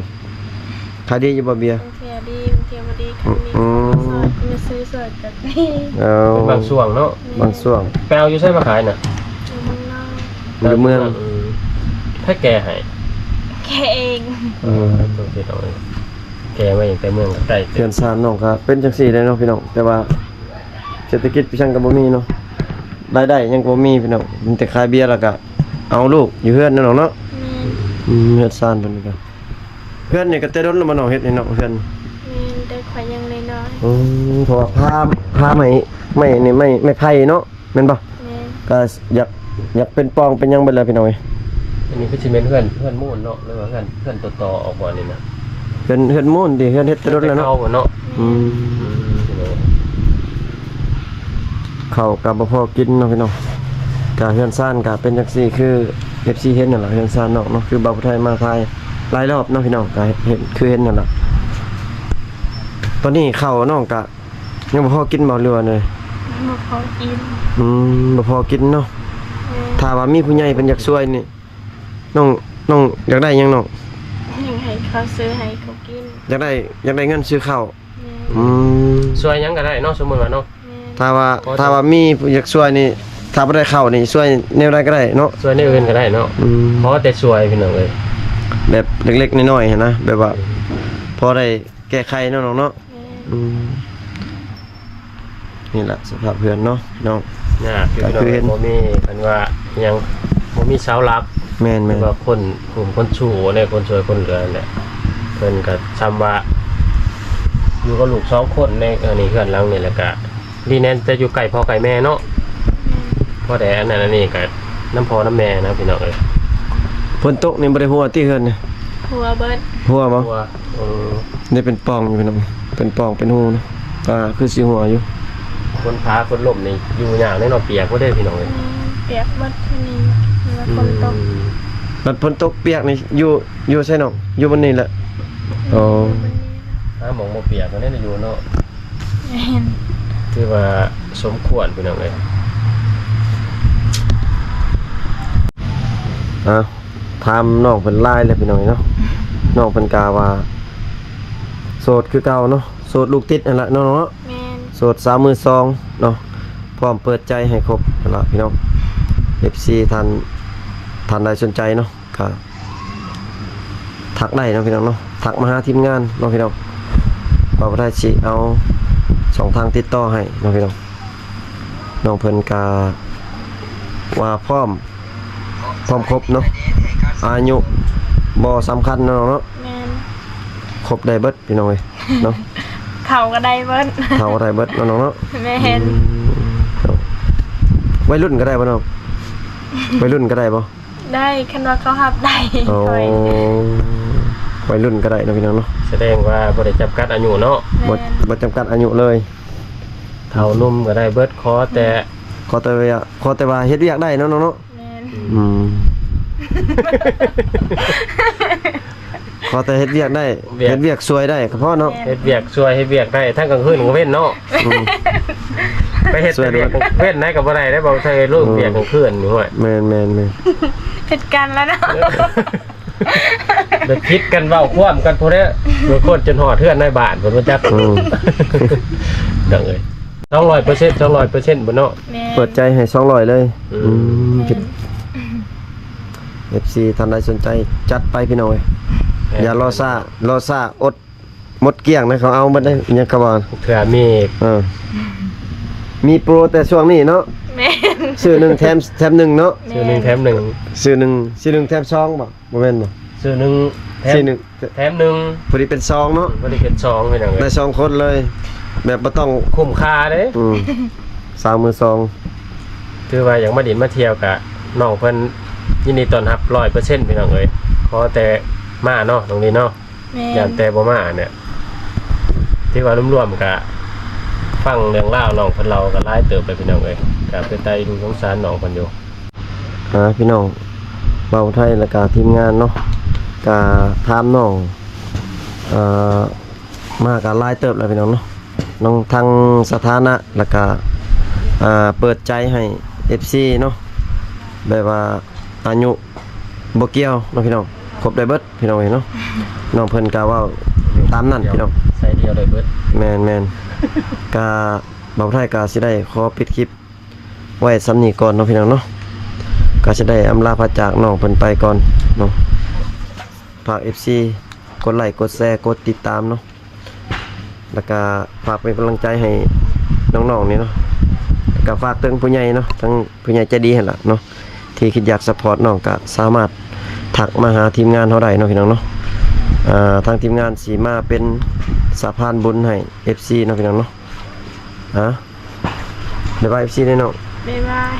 ຂາຍດີຢູ່ບໍ່ເບຍ? ບາງເທື່ອດີ ບາງເທື່ອບໍ່ດີ. ຄັນມີ ອືມ ຄົນມາຊ່ອຍ ມາຊື້ຊ່ອຍກໍມີ. ເອີ ເປັນບາງຊ່ວງເນາະ. ແມ່ນ. ບາງຊ່ວງ. ໄປເອົາຢູ່ໃສມາຂາຍນະ? ຢູ່ເມືອງນອກ. ຢູ່ເມືອງ. ອືມ ໃຜແກ່ໃຫ້? ແກ່ເອງ. ເອີ ໂອເຄ ເອົາເອງ. ແກ່ມາເອງແຕ່ເມືອງກໍໄກ. ເຮືອນຊານນ້ອງກໍເປັນຈັ່ງຊີ້ແຫຼະເນາະ ພີ່ນ້ອງ. ແຕ່ວ່າເສດຖະກິດອີ່ຫຍັງກໍບໍ່ມີເນາະ ລາຍໄດ້ຫຍັງກໍບໍ່ມີ ພີ່ນ້ອງ. ມີແຕ່ຂາຍເບຍ ແລ້ວກໍເອົາລູກຢູ່ເຮືອນນັ້ນເນາະ. ແມ່ນ. ອືມ ເຮືອນຊານເພິ່ນກໍ ເຮືອນນີ້ກໍແຕ່ດົນແລ້ວບໍ່ນ້ອງ ເຮັດໃຫ້ນ້ອງເຮືອນ? ແມ່ນ ແຕ່ຂ້ອຍຍັງນ້ອຍໆ. ອືມ ເພາະວ່າພາ ພາໄມ້ ໄມ້ນີ້ ໄມ້ ໄມ້ໄຜ່ເນາະ. ແມ່ນບໍ່? ແມ່ນ. ກໍຢາກ ຢາກເປັນປ່ອງເປັນຫຍັງເບິດແລ້ວ ພີ່ນ້ອງເອີຍ. ອັນນີ້ຄືຊິແມ່ນເຮືອນ ເຮືອນມູນເນາະ ຫຼືວ່າເຮືອນ ເຮືອນຕໍ່ໆອອກບໍ່ນີ້ນະ? ເຮືອນ ເຮືອນມູນຕິ ເຮືອນເຮັດແຕ່ດົນແລ້ວເນາະ. ເຮືອນແຕ່ເກົ່າເນາະ. ອືມ ອືມ ພີ່ນ້ອງ ເຂົ້າກໍບໍ່ພໍກິນເນາະ ພີ່ນ້ອງ. ກະເຮືອນຊານກະເປັນຈັ່ງຊີ້ ຄືເອັຟຊີເຫັນນັ້ນລະ ເຮືອນຊານນ້ອງເນາະ. ຄືບ່າວຜູ້ໄທມາຖ່າຍຫຼາຍລອບເນາະ ພີ່ນ້ອງ ກະເຫັນ ຄືເຫັນນັ້ນລະ. ຕອນນີ້ເຂົ້ານ້ອງກະ ຍັງບໍ່ພໍກິນບໍ່ ຫຼືວ່າແນວໃດ? ບໍ່ພໍກິນ. ອືມ ບໍ່ພໍກິນເນາະ. ແມ່ນ. ຖ້າວ່າມີຜູ້ໃຫຍ່ເພິ່ນຢາກຊ່ວຍນີ້ ນ້ອງ ນ້ອງຢາກໄດ້ຫຍັງນ້ອງ? ຢາກໃຫ້ເຂົາຊື້ໃຫ້ເຂົາກິນ. ຢາກໄດ້ ຢາກໄດ້ເງິນຊື້ເຂົ້າ. ແມ່ນ. ອືມ ຊ່ວຍຫຍັງກໍໄດ້ເນາະ ສົມມຸດວ່າເນາະ. ແມ່ນ. ຖ້າວ່າ ພໍຈະ ຖ້າວ່າມີຜູ້ຢາກຊ່ວຍນີ້ ຖ້າບໍ່ໄດ້ເຂົ້ານີ້ ຊ່ວຍແນວໃດກໍໄດ້ເນາະ. ຊ່ວຍແນວອື່ນກໍໄດ້ເນາະ. ອືມ ພໍແຕ່ຊ່ວຍພີ່ນ້ອງເອີຍ ແບບເລັກໆນ້ອຍໆຫັ້ນນະ ແບບວ່າ ອືມ ພໍໄດ້ແກ້ໄຂເນາະນ້ອງເນາະ. ແມ່ນ. ອືມ ນີ້ລະສະພາບເຮືອນເນາະພີ່ນ້ອງ. ຍາກຢູ່ ກໍຄືເຫັນ ພີ່ນ້ອງ ບໍ່ມີ ເພິ່ນວ່າຫຍັງ ບໍ່ມີເສົາຫຼັກ. ແມ່ນໆ. ຄືວ່າຄົນ ກຸ່ມຄົນຊູ້ແຫຼະ ຄົນຊ່ວຍຄົນເຫຼືອແຫຼະ ເພິ່ນກໍຊ່ຳວ່າຢູ່ກັບລູກສອງຄົນໃນ ອັນນີ້ ເຮືອນຫຼັງນີ້ ແລ້ວກໍດີແນ່ແຕ່ຢູ່ໃກ້ພໍ່ໃກ້ແມ່ເນາະ. ແມ່ນ. ພໍໄດ້ອັນນັ້ນອັນນີ້ກໍນຳພໍ່ນຳແມ່ນະພີ່ນ້ອງເອີຍ. ຝົນຕົກນີ້ບໍ່ໄດ້ຮົ່ວຕິເຮືອນນີ້? ຮົ່ວເບິດ. ຮົ່ວບໍ່? ຮົ່ວ. ເອີ ນີ້ເປັນປ່ອງຢູ່ພີ່ນ້ອງ ເປັນປ່ອງເປັນຮູນະ. ອ່າ ຄືຊິຮົ່ວຢູ່. ຄົນພາຄົນລົ້ມນີ້ຢູ່ຍາກເດ້ເນາະ ປຽກເບິດເດ້ພີ່ນ້ອງເອີຍ. ແມ່ນ ປຽກເບິດເທື່ອນີ້ເວລາຝົນຕົກ. ອືມ ບັດຝົນຕົກປຽກນີ້ຢູ່ ຢູ່ໃສນ້ອງ? ຢູ່ບ່ອນນີ້ແຫຼະ. ອໍ ຢູ່ບ່ອນນີ້ແຫຼະ ຫາໝ່ອງບໍ່ປຽກກໍໄດ້ຢູ່ເນາະ. ແມ່ນ. ຖືວ່າສົມຄວນພີ່ນ້ອງເອີຍ. ອ່າ ຖາມນ້ອງເພິ່ນຫຼາຍແລ້ວພີ່ນ້ອງເອີຍເນາະ. ນ້ອງເພິ່ນກະວ່າໂສດຄືເກົ່າເນາະ ໂສດລູກຕິດຫັ້ນລະເນາະນ້ອງເນາະ. ແມ່ນ. ໂສດສາວມືສອງເນາະ ພ້ອມເປີດໃຈໃຫ້ຄົບຫັ້ນລະພີ່ນ້ອງ. ເອັຟຊີ ທ່ານ ທ່ານໃດສົນໃຈເນາະ ກະທັກໄດ້ເນາະພີ່ນ້ອງເນາະ ທັກມາຫາທີມງານເນາະພີ່ນ້ອງ. ບ່າວໄທຊິເອົາຊ່ອງທາງຕິດຕໍ່ໃຫ້ເນາະພີ່ນ້ອງ. ນ້ອງເພິ່ນກະວ່າພ້ອມ ພ້ອມຄົບເນາະ ອາຍຸບໍ່ສຳຄັນເນາະນ້ອງເນາະ. ແມ່ນ. ຄົບໄດ້ເບິດພີ່ນ້ອງເອີຍເນາະ. ເຖົ້າກໍໄດ້ເບິດ ເຖົ້າກໍໄດ້ເບິດເນາະນ້ອງເນາະ. ແມ່ນ. ອືມ ໄວລຸ້ນກໍໄດ້ບໍ່ນ້ອງ? ໄວລຸ້ນກໍໄດ້ບໍ່? ໄດ້ ຄັນວ່າເຂົາຮັບໄດ້. ໂອ້ ໄວລຸ້ນກໍໄດ້ເນາະພີ່ນ້ອງເນາະ. ສະແດງວ່າບໍ່ໄດ້ຈຳກັດອາຍຸເນາະ. ແມ່ນ. ບໍ່ ບໍ່ຈຳກັດອາຍຸເລີຍ ເຖົ້າໜຸ່ມກໍໄດ້ເບິດ ຂໍແຕ່ ຂໍແຕ່ວ່າ ຂໍແຕ່ວ່າເຮັດວຽກໄດ້ເນາະນ້ອງເນາະ. ແມ່ນ. ອືມ ຂໍແຕ່ເຮັດວຽກໄດ້ ວຽກ ເຮັດວຽກຊ່ວຍໄດ້ກໍພໍເນາະ. ແມ່ນ. ເຮັດວຽກຊ່ວຍ ເຮັດວຽກໄດ້ທັງກາງຄືນກາງເວັນເນາະ. ອືມ ໄປເຮັດແຕ່ວຽກກາງເວັນໄດ້ກໍບໍ່ໄດ້ເດ້ ບໍ່ໃສ່ລູກ ອືມ ວຽກກາງຄືນນີ້. ໂອ້ຍ ແມ່ນໆໆ ຜິດກັນແລ້ວເນາະ. ໄດ້ຜິດກັນເວົ້າຄວາມກັນພຸ້ນແຫຼະ ບາງຄົນຈົນຮອດເຮືອນນາຍບ້ານເພິ່ນບໍ່ຈັກ. ອືມ ນ້ອງເອີຍ ສອງຮ້ອຍເປີເຊັນ ສອງຮ້ອຍເປີເຊັນບໍ່ເນາະ. ແມ່ນ. ເປີດໃຈໃຫ້ສອງຮ້ອຍເລີຍ. ອືມ ອືມ ແມ່ນ. ເອັຟຊີ ທ່ານໃດສົນໃຈຈັດໄປພີ່ນ້ອງເອີຍ. ແມ່ນ. ຢ່າລໍຊ້າ ລໍຊ້າອົດ ໝົດກ້ຽງນະ ເຂົາເອົາໝົດເດ້ ຍັງກະວ່າເທື່ອມີ ເອີ ມີໂປຣແຕ່ຊ່ວງນີ້ເນາະ. ແມ່ນ. ຊື້ໜຶ່ງແຖມ ແຖມໜຶ່ງເນາະ. ແມ່ນ. ຊື້ໜຶ່ງແຖມໜຶ່ງ ຊື້ໜຶ່ງ ຊື້ໜຶ່ງແຖມສອງບໍ່? ບໍ່ແມ່ນບໍ່? ຊື້ໜຶ່ງແຖມ ຊື້ໜຶ່ງແຖມໜຶ່ງ ພໍດີເປັນສອງເນາະ. ອືມ ພໍດີເປັນສອງ ພີ່ນ້ອງເອີຍ ໄດ້ສອງຄົນເລີຍ ແບບບໍ່ຕ້ອງ ຄຸ້ມຄ່າເດ້. ອືມ ສາວມືສອງ ຖືວ່າຢາກມາຫຼິ້ນມາທ່ຽວກະ ນ້ອງເພິ່ນຍິນດີຕ້ອນຮັບຮ້ອຍເປີເຊັນ ພີ່ນ້ອງເອີຍ. ຂໍແຕ່ມາເນາະ ນ້ອງລີເນາະ. ແມ່ນ. ຢ້ານແຕ່ບໍ່ມາແຫຼະ. ຖືວ່າລວມໆກະຟັງເລື່ອງລາວນ້ອງເພິ່ນເລົ່າກະຫຼາຍເຕີບແລ້ວ ພີ່ນ້ອງເອີຍ. ກະເປັນຕາເອັນດູສົງສານນ້ອງເພິ່ນຢູ່. ອ່າ ພີ່ນ້ອງ ບ່າວໄທ ແລະກະທີມງານເນາະ ກະຖາມນ້ອງ ເອີ ມາກະຫຼາຍເຕີບແລ້ວ ພີ່ນ້ອງເນາະ. ນ້ອງທັງສະຖານະ ແລະກະ ອ່າ ເປີດໃຈໃຫ້ເອັຟຊີເນາະ ແບບວ່າອາຍຸບໍ່ກ່ຽວເນາະ ພີ່ນ້ອງ ຄົບໄດ້ເບິດ ພີ່ນ້ອງເອີຍເນາະ. ນ້ອງເພິ່ນກະເວົ້າຕາມນັ້ນ ພີ່ນ້ອງ ໃສ່ດຽວໄດ້ເບິດ. ແມ່ນໆ ກະ ບ່າວໄທກະຊິໄດ້ຂໍປິດຄລິບໄວ້ສ່ຳນີ້ກ່ອນເນາະ ພີ່ນ້ອງເນາະ. ກະຊິໄດ້ອຳລາພາຈາກນ້ອງເພິ່ນໄປກ່ອນເນາະ. ຝາກເອັຟຊີ ກົດໄລ ກົດແຊ ກົດຕິດຕາມເນາະ ແລ້ວກະຝາກເປັນກຳລັງໃຈໃຫ້ນ້ອງໆນີ້ເນາະ ແລ້ວກະຝາກເຖິງຜູ້ໃຫຍ່ເນາະ ທັງຜູ້ໃຫຍ່ໃຈດີຫັ້ນລະເນາະ ທີ່ຄິດຢາກຊັບພອດນ້ອງ ກະສາມາດທັກມາຫາທີມງານເຮົາໄດ້ເນາະ ພີ່ນ້ອງເນາະ. ອ່າ ທາງທີມງານຊິມາເປັນສະພານບຸນໃຫ້ເອັຟຊີເນາະ ພີ່ນ້ອງເນາະ. ອ່າ ບາຍບາຍເອັຟຊີເດີນ້ອງ. ບາຍບາຍ.